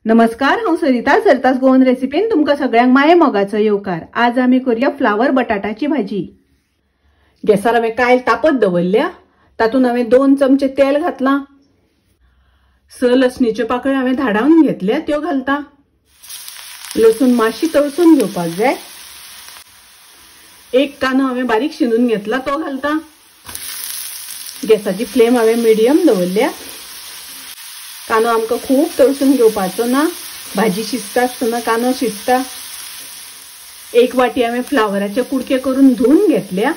नमस्कार, हांव सरिता। सरितास गोवन रेसिपीन तुमकां सगळ्यांक माये मोगाचो येवकार। आज आमी करूया फ्लावर बटाटाची भाजी। गॅसार हांवें कायल तापत दवरल्या, तातूंत हांवें 2 चमचे तेल घातलां। 6 लसणीच्यो पाकळ्यो हांवें धाडावन घेतल्या, त्यो घालता। लसूण मातशी तळसून घेवपाक जाय। 1 कांदो हांवें बारीक शिनून घेतला, तो घालता। गॅसाची फ्लेम हांवें मिडियम दवरल्या। कांदो आमकां खूब तळसून घेवपाचो ना, भाजी शिजता आसतना कांदो शिजता। 1 वाटी हांवें फ्लावराचे कुडके करून धुवन घेतल्या।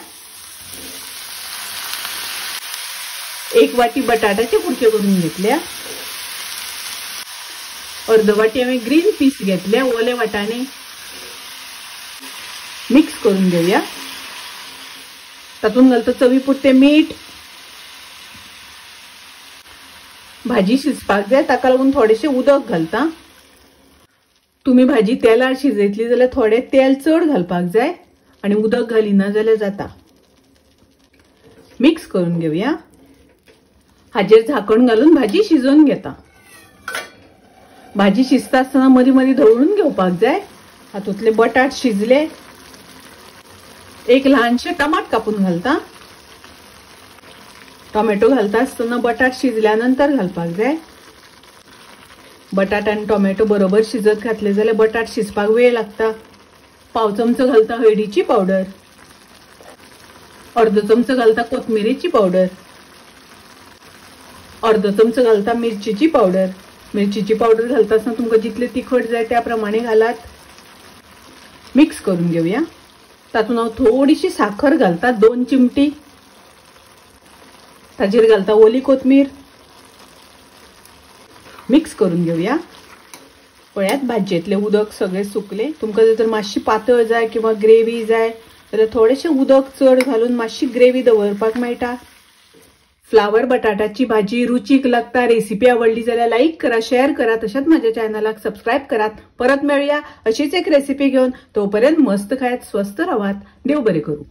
1 वाटी बटाटाचे कुडके करून घेतल्या। अर्द वाटी हांवें ग्रीन पीस घेतल्या, ओले वाटाणे। मिक्स करून घेवया। तातूंत घालता चवी पुरतें मीठ। भाजी शिजपाक जाय, ताका लागून थोडेशें उदक घालता। तुमी भाजी तेलार शिजयतली जाल्यार थोडें तेल चड घालपाक जाय आनी उदक घालिना जाल्यार जाता। मिक्स करून घेवया। हाजेर झाकण घालून भाजी शिजोवन घेता। भाजी शिजता आसतना मदीं मदीं धवळून घेवपाक जाय। हातूंतले बटाट शिजले। 1 ल्हानशें टमाट कापून घालता। टोमॅटो घालता आसतना बटाट शिजल्या नंतर घालपाक जाय। बटाट आनी टोमॅटो बरोबर शिजत घातले जाल्यार बटाट शिजपाक वेळ लागता। 1/4 चमचो घालता हळदीची पावडर, अर्दो चमचो घालता कोथमिरेची पावडर, अर्दो चमचो घालता मिरचीची पावडर। मिरचीची पावडर घालता आसतना तुमकां जितले तिखट जाय त्या प्रमाणे घालात। मिक्स करून घेवया। तातूंत हांव थोडीशी साखर घालता, 2 चिमटी। ताजेर घालता ओली कोथमीर। मिक्स करून घेवया। पळयात भाजयेंतलें उदक सगळें सुकलें। तुमकां जर मातशी पातळ जाय किंवा ग्रेवी जाय जाल्यार थोडेशें उदक चड घालून मातशी ग्रेवी दवरपाक मेळटा। फ्लावर बटाटाची भाजी रुचीक लागता। रेसिपी आवडली जाल्यार लायक करा, शेअर करा, तशेंच माझ्या चॅनलाक सबस्क्रायब करात। परत मेळुया अशीच एक रेसिपी घेवन। तोपर्यंत मस्त खायात, स्वस्थ रावात। देव बरें करूं।